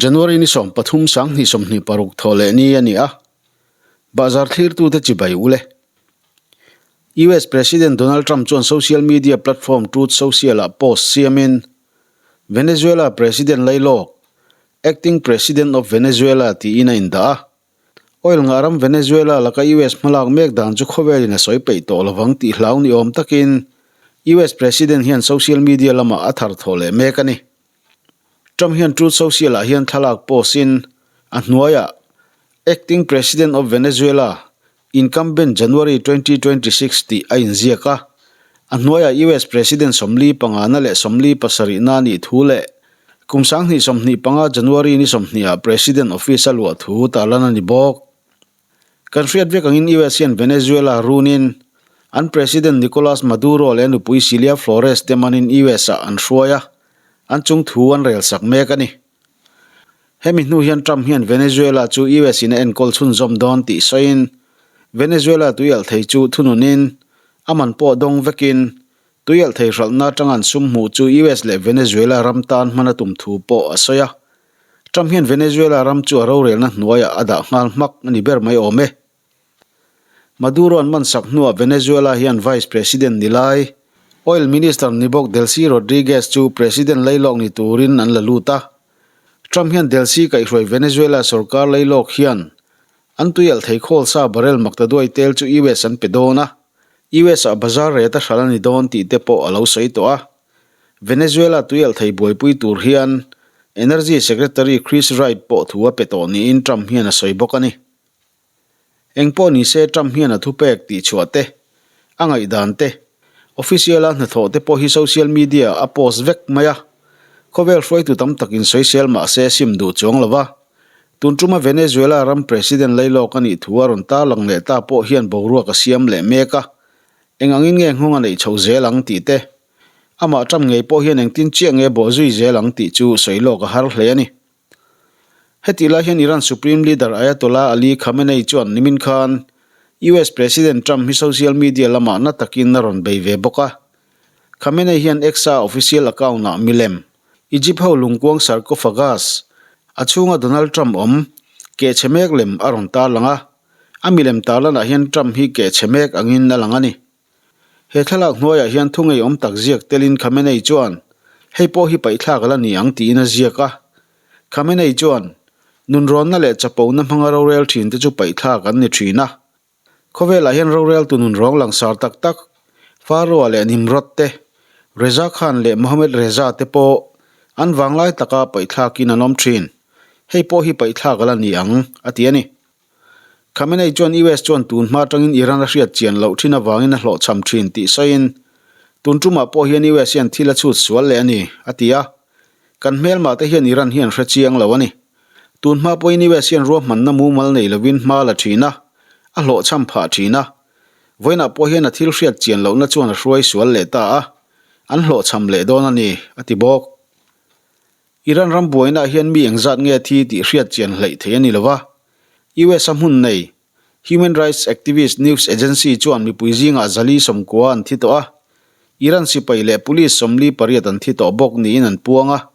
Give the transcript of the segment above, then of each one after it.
January ni 13 2026 thawh leh ni a ni a, bahzar thlirtute chibai ule. US President Donald Trump chuan social media platform Truth Social-ah post siamin, Venezuela President lailawk, Acting President of Venezuela tiin a indah a. Oil ngah ram Venezuela laka US hmalak mek dan chu khawvelin a sawi peih tawh lovang tih hlau ni awm takin US President hian social media lamah a thar thawh leh mek a ni. Trump hian Truth Social-ah hian thlalak post-in a hnuaiah Acting President of Venezuela, Incumbent January 2026 tih a inziak a. A hnuaiah US President 45na leh 47na nih thu leh kum 2025 January ni 20ah President Office a luah thu tarlan a ni bawk. Kan hriat vek angin US hian Venezuela runin an President Nicolas Maduro leh a nupui Cilia Flores te manin US-ah an hruai a, an chung thu an rel sak mek a ni. Hemi hnu hian Trump hian Venezuela chu US-in a enkawl chhunzawm dawn tih sawiin Venezuela tuialh thei chu thununin a man pawh dawng vekin tuialh thei hralhna atanga an sum hmuh chu US leh Venezuela ram tan hman a tum thu pawh a sawi a. Trump hian Venezuela ram chu a rorelna hnuaiah a dah nghal hmak a ni ber mai awm e. Maduro an mansak hnuah Venezuela hian Vice President ni lai, Oil Minister ni bawk Delcy Rodriguez chu President lailawk ni turin an la lut a. Trump hian Delcy kaihhruai Venezuela sorkar lailawk hian an tuialh thei khawl sa barrel maktaduai tel chu US an pe dawn a, US ah bazar rate a hral a ni dawn tih te pawh a lo sawi tawh a. Venezuela tuialh thei buaipui tur hian Energy Secretary Chris Wright pawh thu a pe tawh niin Trump hian a sawi bawk a ni. Eng pawh ni se Trump hian a thupek tihchhuah te, a ngaihdan te, official a hnathawh te pawh hi social media ah a post vek mai a. Khawvel hruaitu tam takin sawisel mah se sim duh chuang lo va. Tun tuma Venezuela ram President lailawk a nih thu a rawn tarlang leh ta pawh hian boruak a siam leh mek a. Eng angin nge nghawng a neih chho zel ang tih te, amah Trump ngei pawh hian engtin chiah nge bawh zui zel ang tih chu sawi lawk a har hle a ni. Hetih lai hian Iran Supreme Leader Ayatollah Ali Khamenei chuan nimin khan US President Trump hi social media lamah na takin a rawn bei ve bawk a. Khamenei hian X-a official account-ah milem, Egypt ho lungkuang sarcophagus, a chhunga Donald Trump awm, kehchhe mek lem a rawn tarlang a. A milem tarlanah hian Trump hi kehchhe mek angin a lang a ni. He thlalak hnuaiah hian thu ngeiawm tak ziak telin Khamenei chuan, Hei pawh hi paihthlak a la ni ang tiin a ziak a. Khamenei chuan, Nunrawnna leh chapona hmanga rorel thinte chu paihthlak an ni thin a. Khawvelah hian roreltu nunrawng langsar tak tak, Pharaoh leh Nimrod te, Reza Khan leh Mohammed Reza te pawh an vanglai taka paihthlakin an awm thin. Hei pawh hi paihthlak a la ni ang, a ti a ni. Khamenei chuan US chuan tun hma atangin Iran a hriat chian loh thin avangin a hlawhchham thin tih sawiin, Tun tumah pawh hian US hian thil a chhut sual leh a ni, a ti a. Kan hmelmah te hian Iran hi an hre chiang lo a ni. Tun hma pawhin US hian ruahmanna mumal nei lovin hma la thin a, a hlawhchham phah thin a. Vawiinah pawh hian a thil hriat chian lohna chuan a hruai sual leh ta a, an hlawhchham leh dawn a ni, a ti bawk. Iran ram buainaah hian mi engzat nge thi tih hriat chian hleih thei a ni lo va. US a hmun nei, Human Rights Activist News Agency chuan mipui zingah zali sawmkua an thi tawh a, Iran sipai leh police 48 an thi tawh bawk niin an puang a,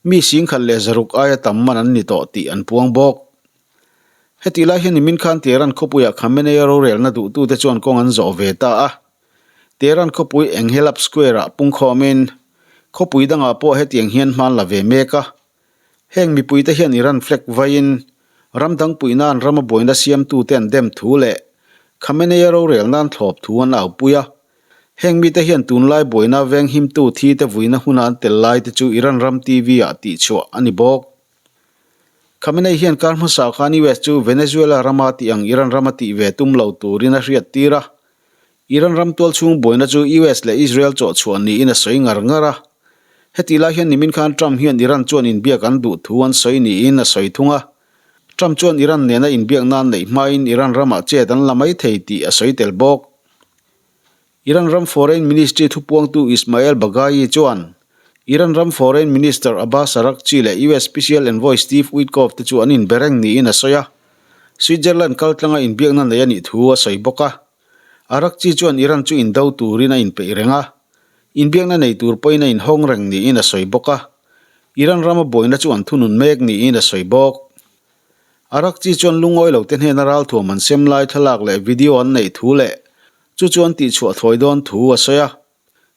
mi singkhat leh zaruk aia tam man an ni tawh tih an puang bawk. Hetih lai hian nimin khan Tehran khawpuiah Khamenei-a rorelna duhtute chuan kawng an zawh ve ta a. Tehran khawpui Enghelab Square-ah pungkhawmin Khawpui dangah pawh hetiang hian hman la ve mek a. Heng mipuite hian Iran flag vaiin ram dang puih nan rama buaina siamtute an dem thu leh Khamenei-a rorel nan thlawp thu an aupui a. Heng mite hian tunlai buaina venghimtu thite vuina huna an tel lai te chu Iran ram TV-ah tihchhuah a ni bawk. Khamenei hian kar hmasa khan US chu Venezuela rama tih ang Iran rama tih ve tum lo turin a hriattir a. Iran ram tualchhung buaina chu US leh Israel chawhchhuah niin a sawi ngar ngar a. Hetih lai hian nimin khan Trump hian Iran chuan inbiak an duh thu an sawi niin a sawi thung a. Trump chuan Iran nena inbiak nan neih hmain Iran ramah chet an la mai thei tih a sawi tel bawk. Iran ram Foreign Ministry thupuangtu Ismail Baghaei chuan Iran ram Foreign Minister Abbas Araghchi leh US Special Envoy Steve Witkoff te chu an inbe reng niin a sawi a. Switzerland kaltlanga inbiakna nei a nih thu a sawi bawk a. Araghchi chuan Iran chu indo turin a inpeih reng a, inbiakna nei tur pawhin a inhawng reng niin a sawi bawk a. Iran rama buaina chu an thunun mek niin a sawi bawk. Araghchi chuan lungawi lote hnena ralthuam an sem lai thlalak leh video an neih thu leh chu chu an tihchhuah thawi dawn thu a sawi a.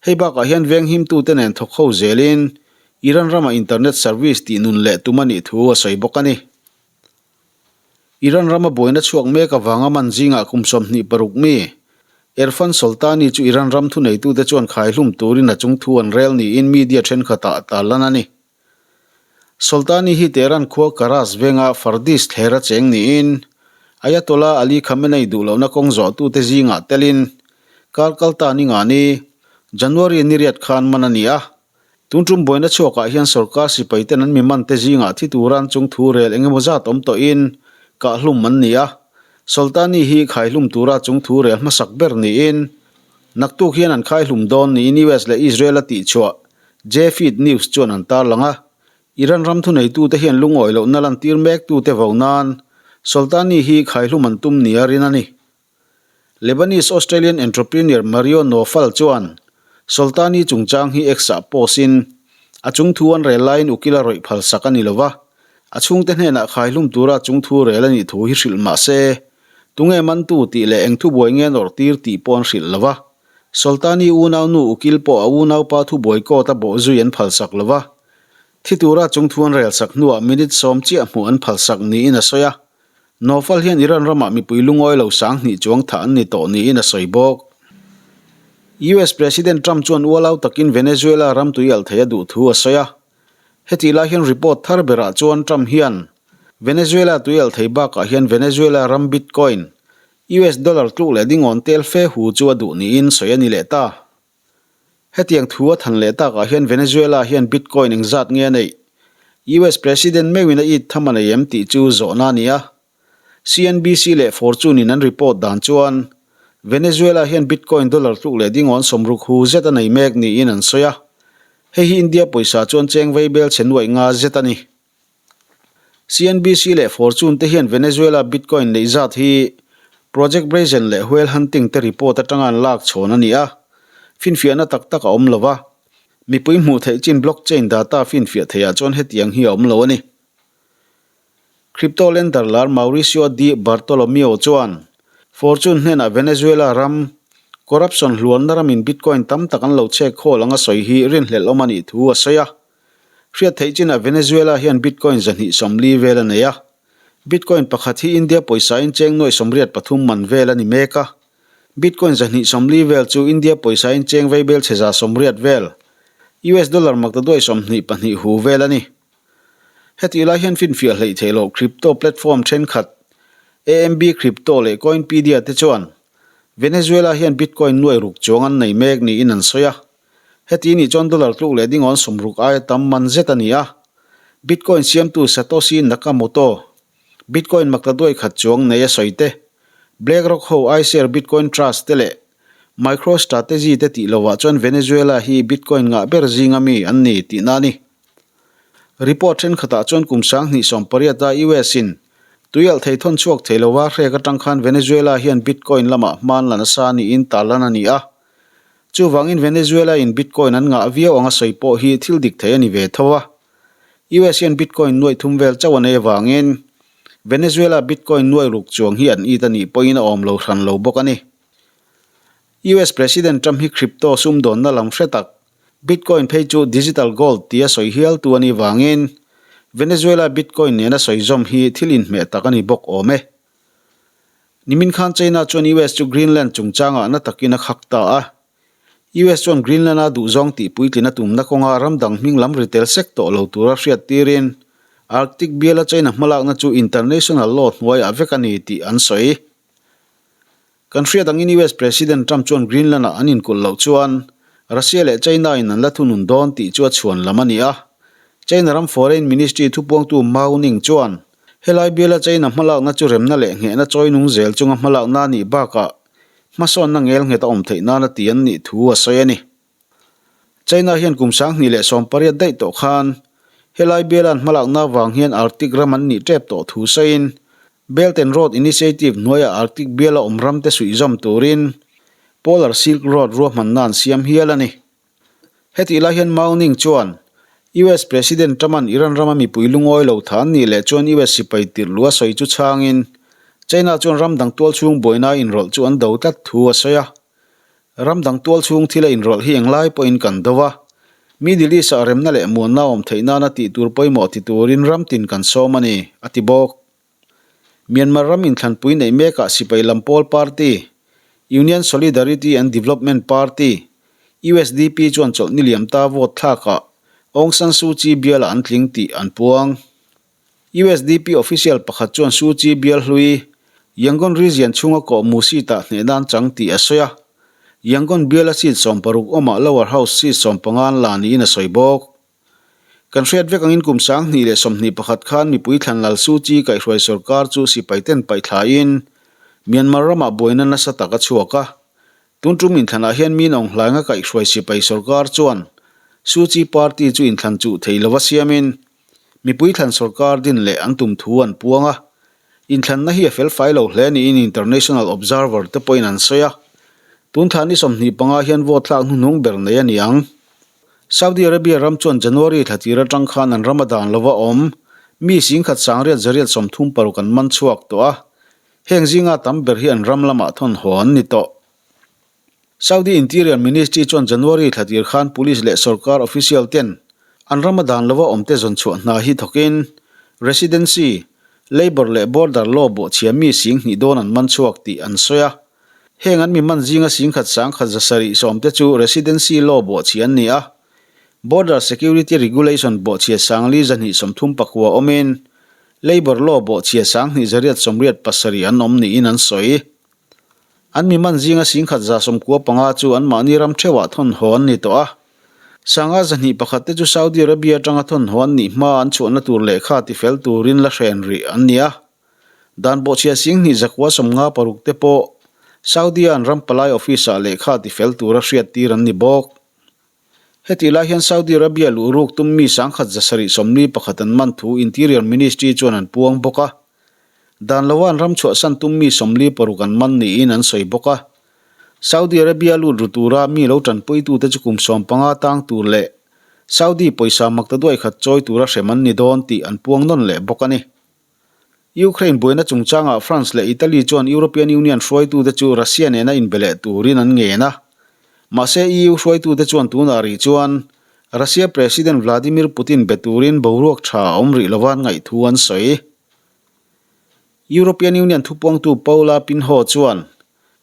Hei bakah hian venghimtute nen thawk ho zelin Iran rama internet service tih nun leh tum a nih thu a sawi bawk a ni. Iran rama buaina chhuak mek avanga man zingah kum 26 mi Erfan Soltani chu Iran ram thuneitute chuan khaihlum turin a chung thu an rel niin media thenkhatah a tarlan a ni. Soltani hi Tehran khua Karaj venga Fardis thler a cheng niin Ayatollah Ali Khamenei duh lohna kawng zawhtute zingah telin kar kalta ni nga ni January niriat khan man a ni a. Tun tum buaina chhuakah hian sorkar sipai ten an mi man te zingah thi tura an chung thu rel eng emaw zat awm tawhin kahhlum an ni a. Soltani hi khaihlum tura chung thu rel hmasak ber niin naktuk hian an khaihlum dawn niin US leh Israel a tihchhuah Jfeed News chuan an tarlang a, Iran ram thuneitute hian lungawi lohna lantir mektute vo nan Soltani hi khaihlum an tum nia rin a ni. Lebanese-Australian entrepreneur Mario Nawfal chuan Soltani chungchang hi X-ah post-in, a chungthu an rel laiin ukil a rawih phalsak a ni lo va, a chhungte hnenah khaihlum tura chungthu rel a nih thu hi hrilh mah se, tunge mantu tih leh eng thubuai nge an awrhtir tih pawh an hrilh lo va. Soltani unaunu ukil pawh a unaupa thubuai court a bawh zui an phalsak lo va, thi tura chungthu an relsak hnuah minute sawm chiah hmuh an phalsak niin a sawi a. Nawfal hian Iran ramah mipui lungawi lo 2000 chuang thah an ni tawh niin a sawi bawk. US President Trump chuan ualau takin Venezuela ram tui alh thei a duh thu a sawi a. Hetih lai hian report thar berah chuan Trump hian Venezuela tui alh thei bakah hian Venezuela ram Bitcoin US dollar tluk leh dingawn tel fe hu chu a duh niin sawi a ni leh ta. Hetiang thu a than leh takah hian Venezuela hian Bitcoin engzat nge a neih? US President meuhin a it tham a nei em tih chu zawhna a ni a. CNBC leh Fortune in an report dan chuan Venezuela hian Bitcoin dollar tluk leh dingawn 60 hu zet a nei mek niin an sawi a. Hei hi India pawisa chuan cheng vei bel chhe nuaih nga zet a ni. CNBC leh Fortune te hian Venezuela Bitcoin neih zat hi Project Brazen leh Whale Hunting te report atanga an lak chhawn a ni a, finfiahna tak tak a awm lo va. Mipui hmuh theih chin blockchain data finfiah theihah chuan hetiang hi a awm lo a ni. Crypto lender lar Mauricio Di Bartolomeo chuan Fortune hnenah Venezuela ram corruption hluarna ramin Bitcoin tam tak an lo chhek khawl anga sawi hi rinhlelh awm a nih thu a sawi a. Hriat theih chinah Venezuela hian Bitcoin 240 vel a nei a. Bitcoin pakhat hi India pawisain cheng nuaih 83 man vel a ni mek a. Bitcoin 240 vel chu India pawisain cheng veibel chhe 180 vel, US dollar maktaduai 22 hu vel a ni. Hetih lai hian finfiah hleih theih loh crypto platform thenkhat AMB Crypto leh Coinpedia te chuan Venezuela hian Bitcoin nuai ruk chuang an nei mek niin an sawi a. Heti nih chuan dollar tluk leh dingawn 60 aia tam man zet a ni a. Bitcoin siamtu Satoshi Nakamoto, Bitcoin maktaduai khat chuang nei a sawi te, BlackRock ho iShare Bitcoin Trust te leh MicroStrategy te tih lovah chuan Venezuela hi Bitcoin ngah ber zinga mi an ni tihna a ni. Report thenkhatah chuan kum 2018 a US in tuialh thei thawn chhuak thei lova hrek atang khan Venezuela hian Bitcoin lamah hman la nasa niin tarlan a ni a. Chuvangin Venezuela in Bitcoin an ngah viau anga sawi pawh hi thil dik thei a ni ve tho a. US hian Bitcoin nuaih thum vel chauh a nei avangin Venezuela Bitcoin nuaih ruk chuang hi an it a nih pawhin a awm lo hran lo bawk a ni. US President Trump hi crypto sumdawnna lam hre tak, Bitcoin phei chu digital gold tia sawi hialtu a nih vangin Venezuela Bitcoin nena sawi zawm hi thil inhmeh tak a ni bawk awm e. Nimin khan China chuan US chu Greenland chungchangah na takin a khak ta a. US chuan Greenland-a duhzawng tih puitlin a tumna kawnga ram dang hming lam ri tel sek tawh lo tura hriat tirin Arctic biala China hmalakna chu international law hnuaiah vek a ni tih an sawi. Kan hriat angin US President Trump chuan Greenland-ah an inkulh loh chuan Russia leh China-in an la thunun dawn tih chu a chhuan lam a ni a. China ram Foreign Ministry thupuangtu Mao Ning chuan helai biala China hmalakna chu remna leh nghehna chawi nung zel chunga hmalakna a nih bakah hmasawnna ngel nghet a awm theih nana ti an nih thu a sawi a ni. China hian kum 2018 daih tawh khan helai biala an hmalakna avang hian Arctic ram an nih tep tawh thu sawiin Belt and Road Initiative hnuaiah Arctic biala awm ramte suihzawm turin Polar Silk Road ruahmanna an siam hial a ni. Hetih lai hian Mao Ning chuan US President Trump-a'n Iran rama mipui lungawi lo tha an nih leh chuan US sipai tirh luh a sawi chu chhangin China chuan ram dang tualchhung buaina inrawlh chu an do tlat thu a sawi a. Ram dang tualchhung thila inrawlh hi englai pawhin kan do a. Middle East-ah remna leh muanna awm theih nana tih tur pawimawh ti turin ram tin kan sawm a ni, a ti bawk. Myanmar ram inthlanpui neih mekah sipai lam pawl party, Union Solidarity and Development Party, usdp, chuan chawlhni liam ta vote thlakah Aung San Suu Kyi bialah an tling tih an puang. Usdp official pakhat chuan Suu Kyi bial hlui Yangon region chhunga kawhmu seat-ah hnehna an chang tih a sawi a. Yangon biala seat 60 awmah lower house seat 15 an la niin a sawi bawk. Kan hriat vek angin kum 2021 khan mipui thlan lal Suu Kyi kaihhruai sorkar chu sipai ten paih thlaiin Myanmar ramah buaina nasa tak a chhuak a. Tun tum inthlanah hian Min Aung Hlaing a kaihhruai sipai sorkar chuan Suu Kyi party chu inthlan chuh thei lova siamin mipui thlan sorkar din leh an tum thu an puang a. Inthlanna hi a felfai lo hle niin international observer te pawhin an sawi a. Tun thla ni 25 hian vote thlak hnuhnung ber nei a ni ang. Saudi Arabia ram chuan January thla tir atang khan an ram a dan lova awm mi singkhat sangriat zariat 36 an man chhuak tawh a, heng zinga tam ber hi an ram lamah thawn haw an ni tawh. Saudi Interior Ministry chuan January thla tir khan police leh sorkar official ten an ram a dan lova awmte zawn chhuah hna hi thawkin Residency, Labour leh Border Law bawhchhia mi 2000 dawn an man chhuak tih an sawi a. Heng an mi hman zinga 10,000 sangkhat zasarih sawmte chu Residency Law bawhchhia an ni a, Border Security Regulation bawhchhia sangli zahnih 39 awmin, Labour Law bawhchhia 20 887 an awm niin an sawi. An mi hman zinga 10,000 195 chu anmahni ram theuhah thawn haw an ni tawh a, Sanga 201 te chu Saudi Arabia atanga thawn haw an nih hmaa an chhuahna tur lehkha tifel turin la hren rih an ni a. Dan bawhchhia 20 zakua 56 te pawh Saudi-a an ram palai office-ah lehkha tifel tura hriattir an ni bawk. Hetih lai hian Saudi Arabia luh ruk tum mi 1000 741 an man thu Interior Ministry chuan an puang bawk a. Dan lova an ram chhuahsan tum mi 46 an man niin an sawi bawk a. Saudi Arabia lut ru tura mi lo tanpuitute chu kum 15 tang tur leh Saudi pawisa maktaduai khat chawi tura hrem an ni dawn tih an puang nawn leh bawk a ni. Ukraine buaina chungchangah France leh Italy chuan European Union hruaitute chu Russia nena inbe leh turin an ngen a. Mahse EU hruaitute chuan tunah rih chuan Russia President Vladimir Putin be turin boruak tha a awm rih lova an ngaih thu an sawi. European Union thupuangtu Paula Pinho chuan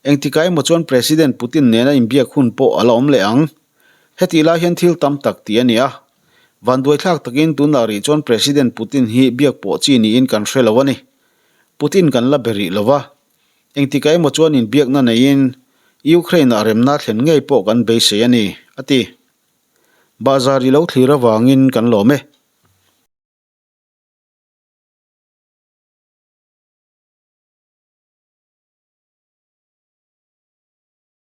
Engtikah emaw chuan President Putin nena inbiak hun pawh a la awm leh ang. Hetih lai hian thil tam tak tih a ni a. Vanduaithlak takin tunah rih chuan President Putin hi biak pawh chi niin kan hre lo a ni. Putin kan la be rih lo va. Engtikah emaw chuan inbiakna neiin Ukraine-ah remna thlen ngei pawh kan beisei a ni, a ti. Bahzar i lo thlir avangin kan lawm e.